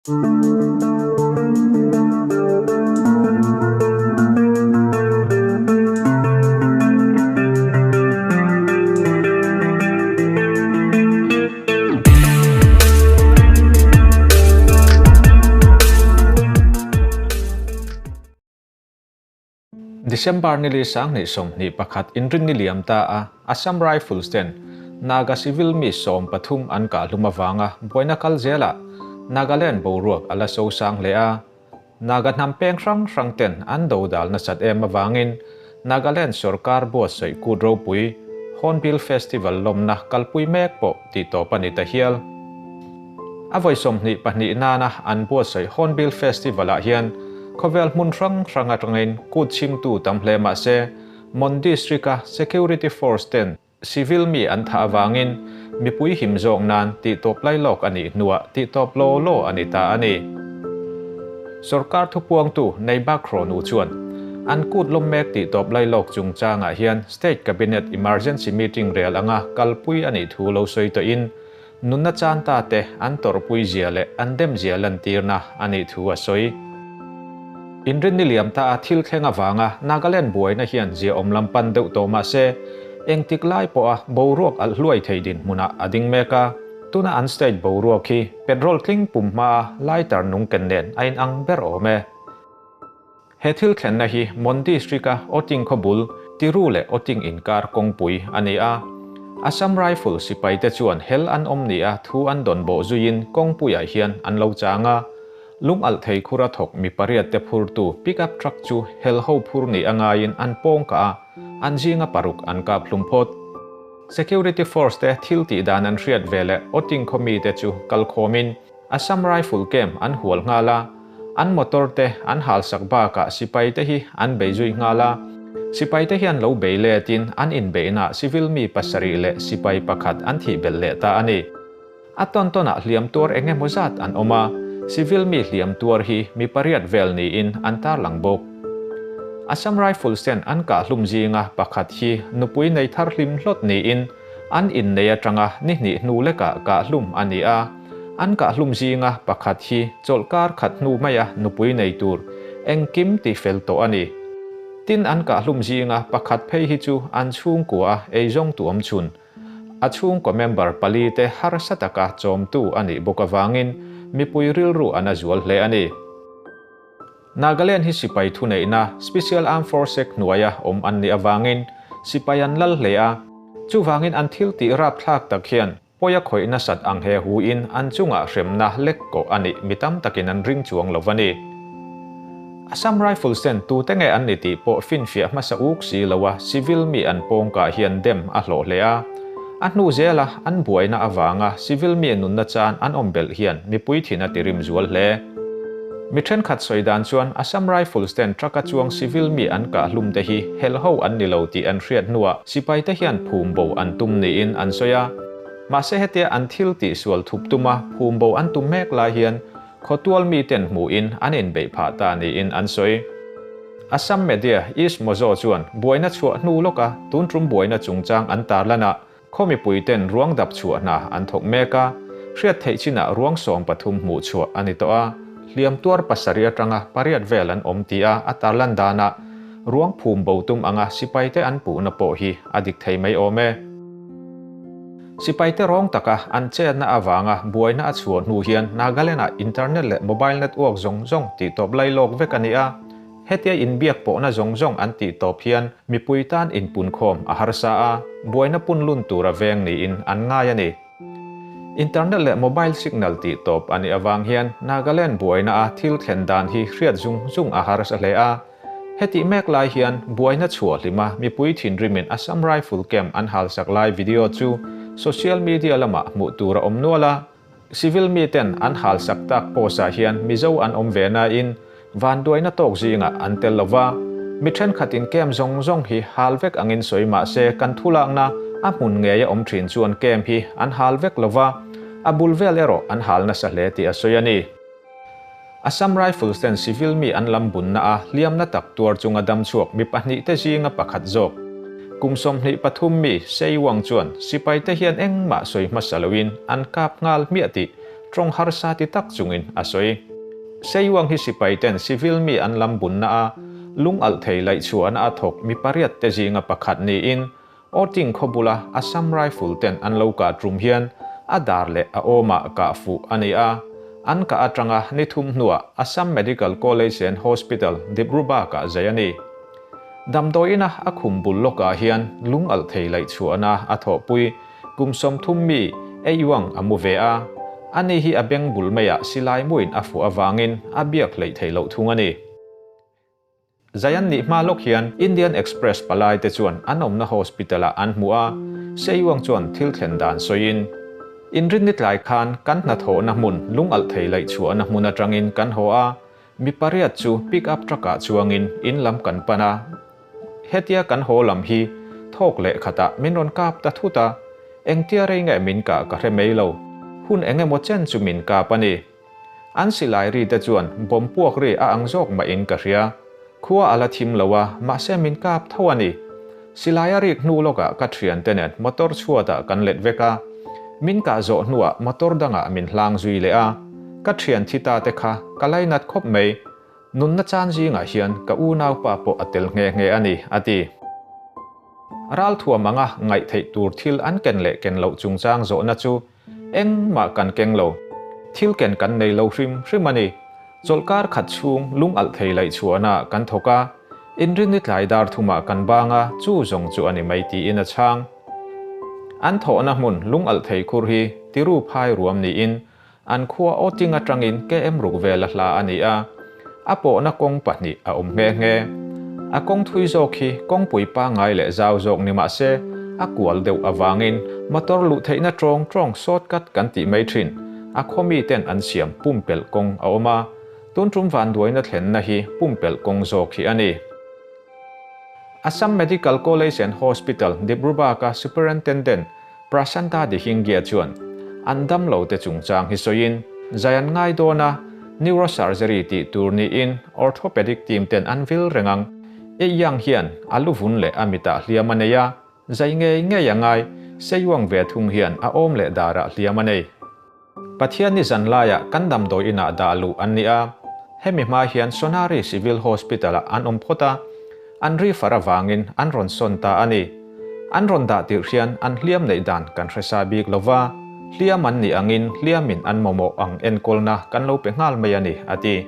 December nili 2021 inrinni liam ta a Assam Rifles ten Naga civil mi 13 an kah hlum avanga buaina kal zelah Nagaland boruak a la sosang hle a. Naga hnam peng hrang hrang ten an dodal nasat em avangin Nagaland sorkar buatsaih kut ropui Hornbill Festival lawmna kalpui mek pawh tihtawp a ni ta hial. A vawi 22 nana an buatsaih Hornbill Festival ah hian khawvel hmun hrang hrang atangin kut chhimtu tam hle mah se Mon District a Security Force ten civil mi an thah avangin mipui him zawk nan tihtawp lailawk a nih hnuah tihtawp law law a ni ta a ni. Sorkar thupuangtu Neibak Rawnu chuan an kut lawm mek tihtawp lailawk chungchangah hian State Cabinet Emergency Meeting rel anga kalpui a nih thu lo sawi tawhin Nunna chan ta te an tawrhpui zia leh an dem zia lantirna a nih thu a sawi. Inrinni liam ta a thil thleng avanga Nagaland buaina hian ziaawm lam pan deuh tawh mah se, engtik lai pawha boruak alh hluai thei dinhmunah a ding mek a. Tuna an state boruak hi petrol tling pum hmaa lighter nung ken nen a inang ber awm e. He thil thlenna hi Mon District-a Oting khaw bul, Tiru leh Oting inkar kawngpui a ni a. Assam Rifle sipaite chuan hel an awm nia thu an dawn bawh zuiin kawngpuiah hian an lo chang a. Lung alh thei khura thawk mi pariatte phurtu pickup truck chu hel ho phur ni a ngaiin an pawng kah a, an zinga paruk an kap hlum phawt. Security Force te thil tih dan an hriat veleh Oting khaw mite chu kalkhawmin Assam Rifle camp an hual nghal a, an motor te an halsak bakah sipai te hi an bei zui nghal a. Sipai te hian lo bei letin an inbeihnaah civil mi pasarih leh sipai pakhat an thih belh leh ta a ni. A tawn tawnah hliam tuar eng emaw zat an awm a, civil mi hliam tuar hi mi pariat vel niin an tarlang bawk. Assam Rifles ten an kah hlum zinga pakhat hi nupui nei thar hlim hlawt niin An innei atanga ni hnih hnu lekah kahhlum a ni a, an kahhlum zinga pakhat hi chawlhkar khat hnu maia nupui nei tur engkim ti fel tawh a ni. Tin an kahhlum zinga pakhat phei hi chu an chhungkua a eizawng tu awm chhun. A chhungkaw member pali te harsa taka chawmtu a nih bawk avangin mipui rilru an a zual hle a ni. Nagaland hi sipai thuneihna Special Armed Force Act hnuaia awm an nih avangin sipai an lal hle a, chuvangin an thil tih rapthlak tak hian pawi a khawih nasat ang he huin an chungah hremna lek kawh a nih mi tam takin an ring chuang lo a ni. Assam Rifles ten tute nge an ni tih pawh finfiah hmasa uk si lo a civil mi an pawngkah hian dem a hlawh hle a, a hnu zela an buaina avanga civil mi nunna chan an awm belh hian mipui thin a tirim zual hle. Mi thenkhat sawi dan chuan Assam Rifles ten truck a chuang civil mi an kah hlum te hi hel ho an ni lo tih an hriat hnuah sipai te hian phum bo an tum niin an sawi a. Mahse hetia an thil tih sual thup tuma phum bo an tum mek lai hian khawtual mi ten hmuhin an inbeih phah ta niin an sawi. Assam media East Mojo chuan buaina chhuah hnu lawka tun tum buaina chungchang an tarlan a, Khaw mipui ten ruang dap chhuah hna an thawk mek a, hriat theih chinah ruang 13 hmuh chhuah a ni tawh a, hliam tuar pasarih atanga pariat vel an awm tih a a tarlan danah ruang phum bo tum anga sipaite an puhna pawh hi a dik thei mai awm e. Sipaite rawng taka an chetna avanga buaina a chhuah hnu hian Nagaland-ah internet leh mobile network zawng zawng tihtawp lailawk vek a ni a, Hetia inbiak pawhna zawng zawng an tih tawp hian mipui tan inpunkhawm a harsa a, buaina pun lun tura veng niin an ngai a ni. Internet leh mobile signal tih tawp a nih avang hian Nagaland buaina a thil thlen dan hi hriat zung zung a harsa hle a. Hetih mek lai hian buaina chhuah hlima mipui thinrimin Assam Rifle camp an halsak lai video chu social media lamah hmuh tur a awm nual a. Civil miten an halsak tak post-ah hian Mizo an awm ve nain vanduaina tawk zingah an tel lo va, mi thenkhatin camp zawng zawng hi hal vek angin sawi mah se kan thulakna a hmun ngei a awm thin chuan camp hi an hal vek lo va, a bul vel erawh an hal nasa hle tih a sawi a ni. Assam Rifles ten civil mi an lam bunna a hliamna tak tuar chunga dam chhuak mi pahnih te zinga pakhat zawk. Kum 23 mi Sei Wang chuan sipai te hian engmah sawi hmasa loin an kap nghal hmiah tih tawng harsa ti tak chungin a sawi. Seiwang hi sipai ten civil mi an lam bunna a lung alh thei laih chhuahna a thawk mi pariat te zinga pakhat niin Awting khaw bula Assam Rifle ten an lo kah tum hian a dar leh a awmah kah fuh a ni a. An kah atanga ni thum hnuah Assam Medical College and Hospital, Dibrugarh-ah zai a ni. Damdawiina a khum bul lawkah hian lung alh thei laih chhuahna a thawhpui kum 30 mi Eiwang a mu ve a. Ani hi a beng bul maiah silai muin a fuh avangin a biak hleih theih loh thung a ni. Zai an nih hma lawk hian Indian Express palai te chuan an awmna hospital ah an hmu a, Seiwang chuan thil thlen dan sawiin, Inrinni tlai khan kan hnathawhna hmun lung alh thei laih chhuahna hmun atangin kan haw a, mi pariat chu pick up truck ah chuangin in lam kan pan a. Hetia kan haw lam hi thawk leh khatah min rawn kap ta thut a, engtia rei nge min kah ka hre mai lo, hun eng emaw chen chu min kap a ni. An silai ri te chuan bawm puak ri a ang zawk mah in ka hria. Khua a la thim lo a, mahse min kap tho a ni. Silai a rik hnu lawkah ka thian te nen motor chhuatah kan let vek a. Min kah zawh hnuah motor dangah min hlang zui leh a. Ka thian thi ta te kha ka lainat khawp mai. Nunna chan zingah hian ka unaupa pawh a tel nghe nghe a ni, a ti. Ralthuam anga ngaih theih tur thil an ken leh ken loh chungchang zawhna chu Engmah kan keng lo. Thil ken kan nei lo hrim hrim a ni. Chawlhkar khat chhung lung alh thei laih chhuahna kan thawk a, inrinni tlai dar thumah kan bang a, chu zawng chu a ni mai tiin a chhang. An thawhna hmun lung alh thei khur hi tiru phai ruam niin an khua awting atangin KM ruk vel a hla a ni a. A pawhna kawng pahnih a awm nghe nghe. A kawng thui zawk hi kawngpui pangngai leh zau zawk ni mah se, a kual deuh avangin motor luh theihna tawng tawng shortcut kan tih mai thin. A khaw miten an siam pumpelh kawng a awm a, tun tum vanduaina thlenna hi pumpelh kawng zawk hi a ni. Assam Medical College and Hospital, Dibrugarh-a Superintendent Prasanta Dihingia chuan an damlo te chungchang hi sawiin, zai an ngai dawn a, neurosurgery tih tur niin orthopedic team ten an vil reng ang. Eiyang hian a lu vun leh a mitah hliam a nei a, zai ngei ngei a ngai, Seiwang ve thung hian a awm leh darah hliam a nei. Pathianni zan laiah kan damdawi inah dah luh an ni a, hemi hma hian Sonari Civil Hospital-ah an awm phawt a, an refer avangin an rawn sawn ta a ni. An rawn dah tirh hian an hliam neih dan kan hre sa bik lo va, hliam an nih angin hliamin an mamawh ang enkawlna kan lo pe nghal mai a ni, a ti.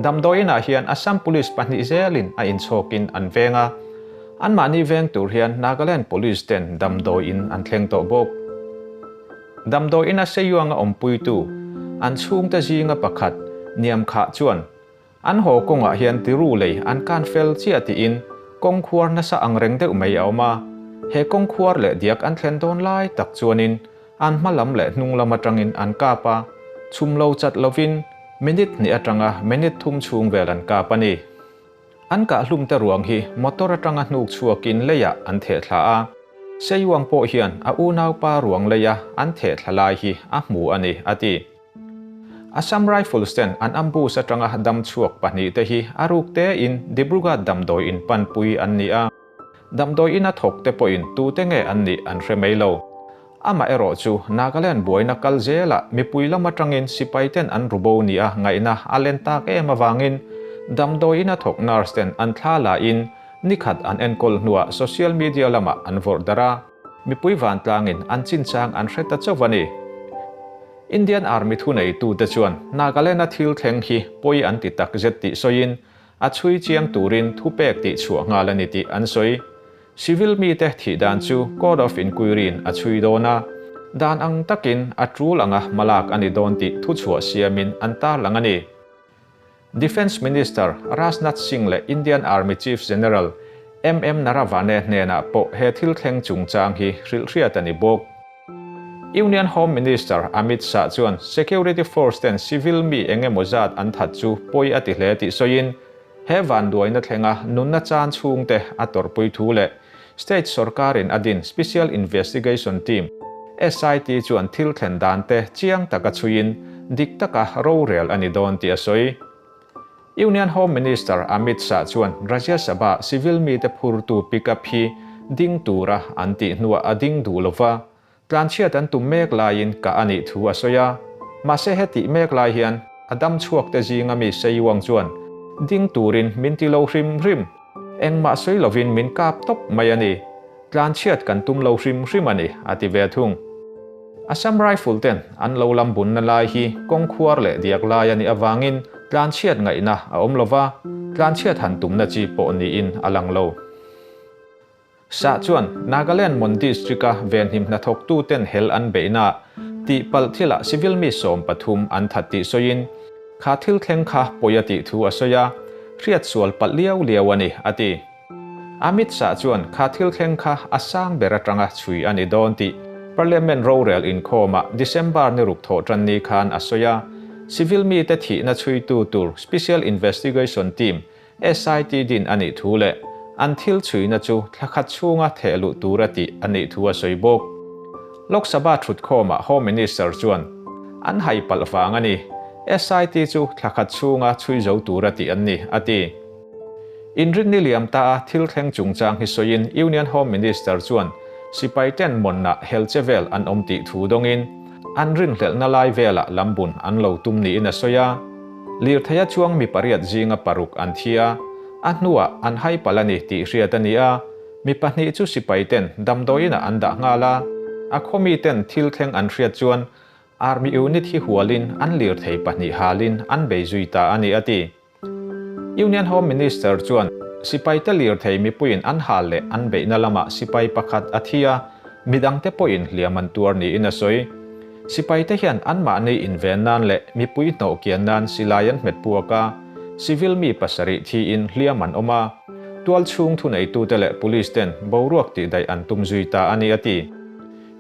Damdawi inah hian Assam Police pahnih zelin a inchhawkin an veng a, anmahni veng tur hian Nagaland Police ten damdawi in an thleng tawh bawk. Damdawi ina Seyuanga awmpuitu an chhungte zinga pakhat Niam Khah chuan an haw kawngah hian tiru lei an kan fel chiah tiin kawng khuar nasa ang reng deuh mai a awm a. He kawng khuar leh diak an thlen dawn lai tak chuanin an hma lam leh hnung lam atangin an kap a, chhum lo chat lovin minute hnih atanga minute thum chhung vel an kap a ni. An kahhlum te ruang hi motor atanga hnuk chhuakin leiah an theh thla a, Seiwang pawh hian a unaupa ruang leia an theh thla lai hi a hmu a ni, a ti. Assam Rifles ten an ambush atanga dam chhuak pahnihte hi a ruk tein Dibrugarh damdawi in panpui an ni a, damdawi ina thawk te pawhin tute nge an nih an hre mai lo. Amaherawh chu Nagaland buaina kal zelah mipui lam atangin sipai ten an rubo nia ngaihna a len tak em avangin damdawi ina thawk nurse ten an thla la in nikhat an enkawl hnuah social media lamah an vawrh darh a, mipui vantlangin an chinchang an hre ta chauh a ni. Indian Army thuneitute chuan Nagaland-a thil thleng hi pawi an ti takzet tih sawiin a chhui chiang turin thupek tihchhuah nghal a ni tih an sawi. Civil mite thih dan chu Court of Inquiry-in a chhui dawn a, dan ang takin a tul anga hmalak a ni dawn tih thuchhuah siamin an tarlang a ni. Defence Minister Rajnath Singh leh Indian Army Chief General MM Naravane hnenah pawh he thil thleng chungchang hi hrilhhriat a ni bawk. Union Home Minister Amit Shah chuan security force ten civil mi eng emaw zat an that chu pawi a ti hle tih sawiin, He vanduaina thlenga nunna chan chhungte a tawrhpui thu leh State sorkarin a din Special Investigation Team, SIT, chuan thil thlen dante chiang taka chhuiin dik taka rorel a ni dawn tih a sawi. Union Home Minister Amit Shah chuan Rajya Sabha civil mite phurtu pickup hi ding tura an tih hnuah a ding duh lova, Tlanchhiat an tum mek laiin kah a nih thu a sawi a. Mahse hetih mek lai hian a dam chhuak te zinga mi Seiwang chuan ding turin min ti lo hrim hrim. Engmah sawi lovin min kap tawp mai a ni. Tlanchhiat kan tum lo hrim hrim a ni, a ti ve thung. Assam Rifle ten an lo lam bunna lai hi kawng khuar leh diak lai a nih avangin tlanchhiat ngaihna a awm lova, tlanchhiat han tumna chi pawh niin a lang lo. Shah chuan Nagaland Mon District-a venhim hnathawktu ten hel an beihna tih palh thilah civil mi 13 an that tih sawiin, kha thil thleng kha pawi a tih thu a sawi a, hriat sual palh liau liau a ni, a ti. Amit Shah chuan kha thil thleng kha a sang ber atanga chhui a ni dawn tih Parliament rorel inkhawmah December ni ruk thawh tan ni khan a sawi a, civil mite thihna chhuitu tur Special Investigation Team, SIT, din a nih thu leh an thil chhuina chu thla khat chhunga theh luh tura tih a nih thu a sawi bawk. Lok Sabha thutkhawmah Home Minister chuan an hai palh vang a ni, SIT chu thla khat chhunga chhui zo tura tih an ni, a ti. Inrinni liam ta a thil thleng chungchang hi sawiin Union Home Minister chuan sipai ten mawnna hel che vel an awm tih thu dawngin an rinhlelhna lai velah lambun an lo tum niin a sawi a. Lirtheia chuang mi pariat zinga paruk an thi a, a hnuah an hai palh a ni tih hriat a ni a, mi pahnih chu sipai ten damdawiinah an dah nghal a, a khaw mi ten thil thleng an hriat chuan Army unit hi hualin an lirthei pahnih halin an bei zui ta a ni a ti. Union Home Minister chuan sipaite lirthei mipuiin an hal leh an beihna lamah sipai pakhat a thi a, midangte pawhin hliam an tuar niin a sawi. Sipaite hian anmahni inven nan leh mipui hnawh kian nan silai an hmet puak a, civil mi pasarih thiin hliam an awm a, tual chhung thuneitute leh police ten boruak tihdaih an tum zui ta a ni a ti.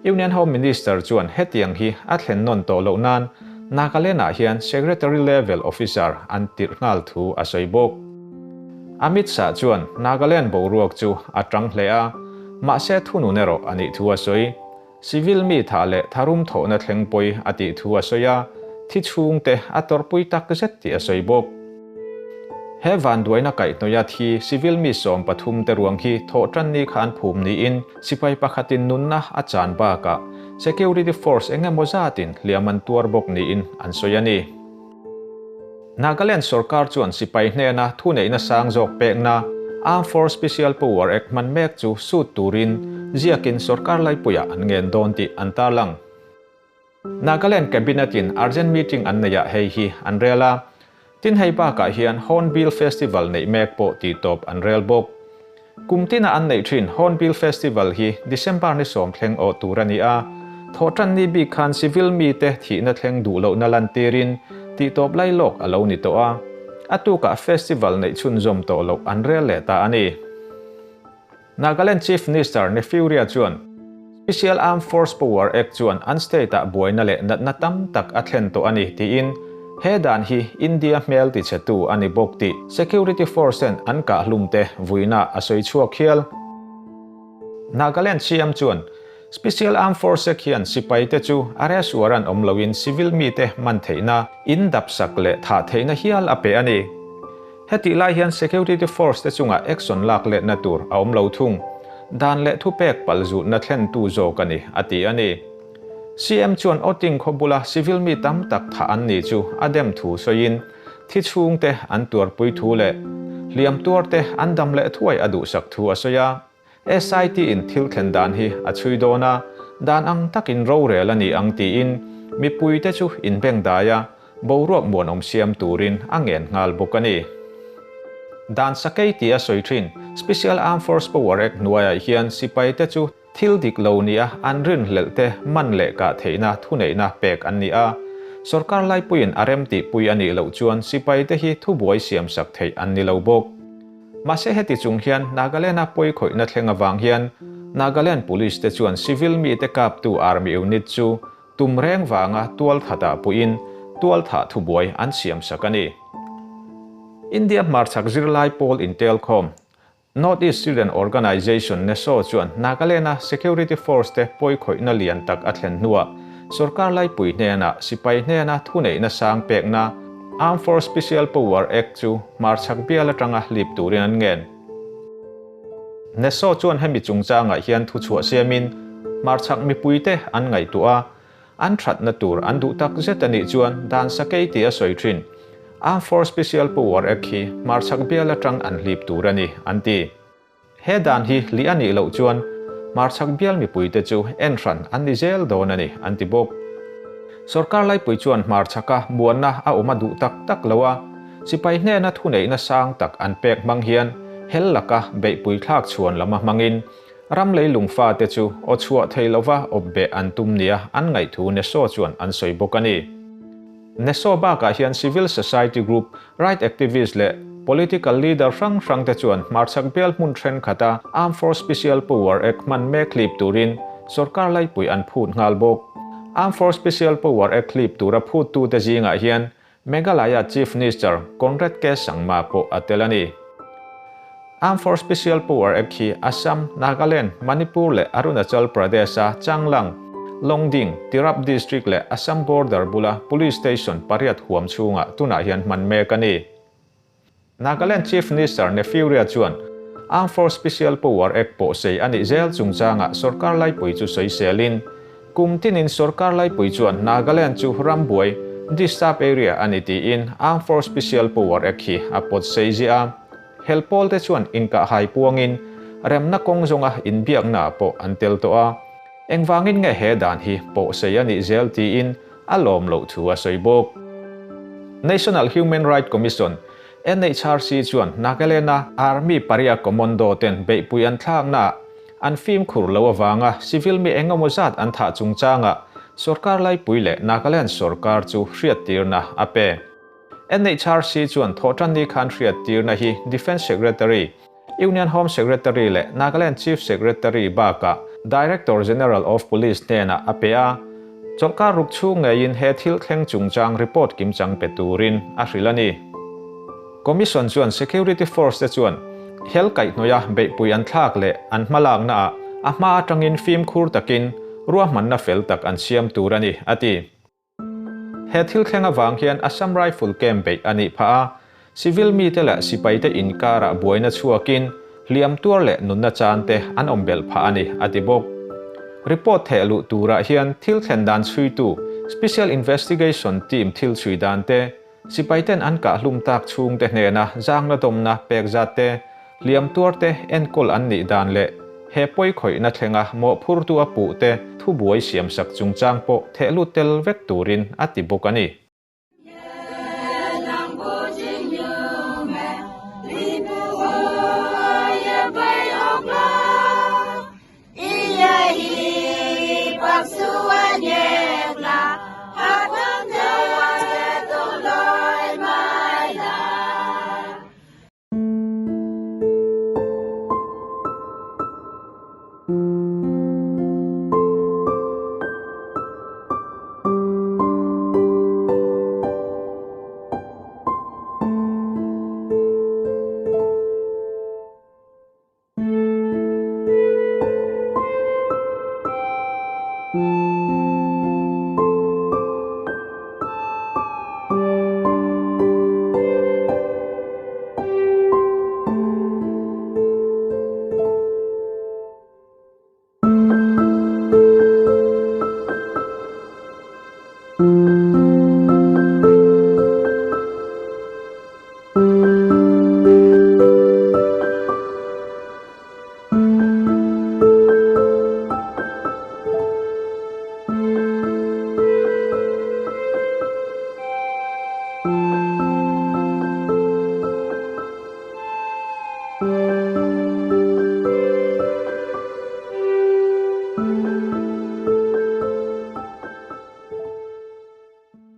Union Home Minister chuan hetiang hi a thlen nawn tawh loh nan Nagaland-ah hian Secretary Level Officer an tirh nghal thu a sawi bawk. Amit Shah chuan Nagaland boruak chu a tang hle a, mahse thunun erawh a nih thu a sawi. Civil mi thah leh tharum thawhna thleng pawi a tih thu a sawi a, thi chhungte a tawrhpui tak zet tih a sawi bawk. He vanduaina kaihhnawih a thi civil mi 13 te ruang hi thawhtan ni khan phum niin sipai pakhatin nunna a chan bakah security force eng emaw zatin hliam an tuar bawk niin an sawi a ni. Nagaland sorkar chuan sipai hnena thuneihna sang zawk pekna Armed Force Special Power Act hman mek chu sut turin ziakin sorkar laipuiah an ngen dawn tih an tarlang. Nagaland Cabinet in urgent meeting an neih ah hei hi an rel a, tin hei bakah hian Hornbill Festival neih mek pawh tih tawp an rel bawk. Kum tina an neih thin Hornbill Festival hi December ni sawm thleng awh tur a ni a, thawhtan ni bik khan civil mite thihna thleng duh lohna lantirin tih tawp lai lawk a lo ni tawh a, a tukah festival neih chhunzawm tawh loh an rel leh ta a ni. Nagaland Chief Minister Neiphiu Ria chuan Special Armed Force Power Act chuan an state-ah buaina leh natna tam tak a thlen tawh a ni tiin he dan hi India hmel tichhetu a ni bawk tih Security Force-ten an kahhlumte vuina a sawi chhuak hial. Nagaland CM chuan Special Armed Force Act hian sipaite chu arrest warrant awm loin civil mite man theihna, in dapsak leh thah theihna hial a pe a ni. Hetih lai hian security force te chungah action lak letna tur a awm lo thung. Dan leh thupek palh zutna thlentu zawk a ni, a ti a ni. CM chuan Oting khaw bula civil mi tam tak thah an ni chu a dem thu sawiin, thi chhungte an tuarpui thu leh hliam tuarte an dam leh thuai a duhsak thu a sawi a. SIT in thil thlen dan hi a chhui dawn a, dan ang takin rorel a ni ang tiin mipuite chu inbengdai a, boruak muanawm siam turin a ngen nghal bawk a ni. Dan sakei tih a sawi thin Special Armed Force Power Act hnuaiah hian sipaite chu thil dik lo nia an rinhlelh te man leh kah theihna thuneihna pek an ni a, sorkar laipuiin a remtihpui a nih loh chuan sipaite hi thubuai siamsak theih an ni lo bawk. Mahse heti chung hian Nagaland-a pawikhawihna thleng avang hian Nagaland Police te chuan civil mite kaptu Army unit chu tum reng vanga tualthatah puiin tualthah thubuai an siamsak a ni. India hmarchhak zirlai pawl intelkhawm North East Student Organisation, NESO, chuan Nagaland-a security force te pawikhawihna lian tak a thlen hnuah sorkar laipui hnenah sipai hnena thuneihna sang pekna Armed Force Special Power Act chu hmarchhak bial atanga hlip turin an ngen. NESO chuan hemi chungchangah hian thuchhuah siamin hmarchhak mipuite an ngaihtuah a. an thatna tur an duh tak zet a nih chuan dan sakei tih a sawi thin. Armed Force Special Power Act hi hmarchhak bial atang an hlip tur a ni, an ti. He dan hi lih a nih loh chuan hmarchhak bial mipuite chu en hran an ni zel dawn a ni, an ti bawk. Sorkar laipui chuan hmarchhaka muanna a awm a duh tak tak lo a, sipai hnena thuneihna sang tak an pek hmang hian hel laka beihpui thlak chhuan lama hmangin ram leilung fate chu aw chhuah thei lova awp beh an tum nia an ngaihthu Neso chuan an sawi bawk a ni. Neso bakah hian civil society group, right activist leh political leader hrang hrang te chuan hmarchhak bial hmun thenkhat a Armed Force Special Power Act hman mek hlip turin sorkar laipui an phut nghal bawk. Armed Force Special Power Act hlip tura phuttute zingah hian Meghalaya Chief Minister Conrad K Sangma pawh a tel a ni. Armed Force Special Power Act hi Assam, Nagaland, Manipur leh Arunachal Pradesh-a Changlang, Longding, Tirap District leh Assam border bula Police Station pariat huam chhungah tunah hian hman mek a ni. Nagaland Chief Minister Neiphiu Ria chuan Armed Force Special Power Act pawh sei a nih zel chungchangah sorkar laipui chu sawiselin, Kum tinin sorkar laipui chuan Nagaland chu rambuai, disturb area, a ni tiin Armed Force Special Power Act hi a pawt sei ziah a. Hel pawl te chuan inkahhai puangin remna kawng zawnga inbiaknaah pawh an tel tawh a, engvangin nge he dan hi pawhsei a nih zel tiin a lawm loh thu a sawi bawk. National Human Right Commission, NHRC, chuan Nagaland-a Army paria commando ten beihpui an thlaknaah an fimkhur loh avanga civil mi engemaw zat an thah chungchangah sorkar laipui leh Nagaland sorkar chu hriattirna a pe. NHRC chuan thawhtanni khan hriattirna hi Defence Secretary, Union Home Secretary leh Nagaland Chief Secretary bakah Director General of Police hnenah a pe a, chawlhkar ruk chhung ngeiin he thil thleng chungchang report kimchang pe turin a hrilh a ni. Commission chuan Security Force te chuan hel kaihhnawih a beihpui an thlak leh an hmalaknaah a hma atangin fimkhur takin ruahmanna fel tak an siam tur a ni, a ti. He thil thleng avang hian Assam Rifle camp beih a nih phah a, civil mite leh sipaite inkarah buaina chhuakin hliam tuar leh nunna chan te an awm belh phah a ni, a ti bawk. Report theh luh turah hian thil thlen dan chhuitu Special Investigation Team thil chhui dan te, sipaiten an kah hlum tak chhungte hnena zangna dawmna pek zat te, Hliam tuarte enkawl an nih dan leh he pawi khawihna thlenga mawhphurtu a puhte thubuai siamsak chungchang pawh thehlut tel vek turin a ti bawk a ni.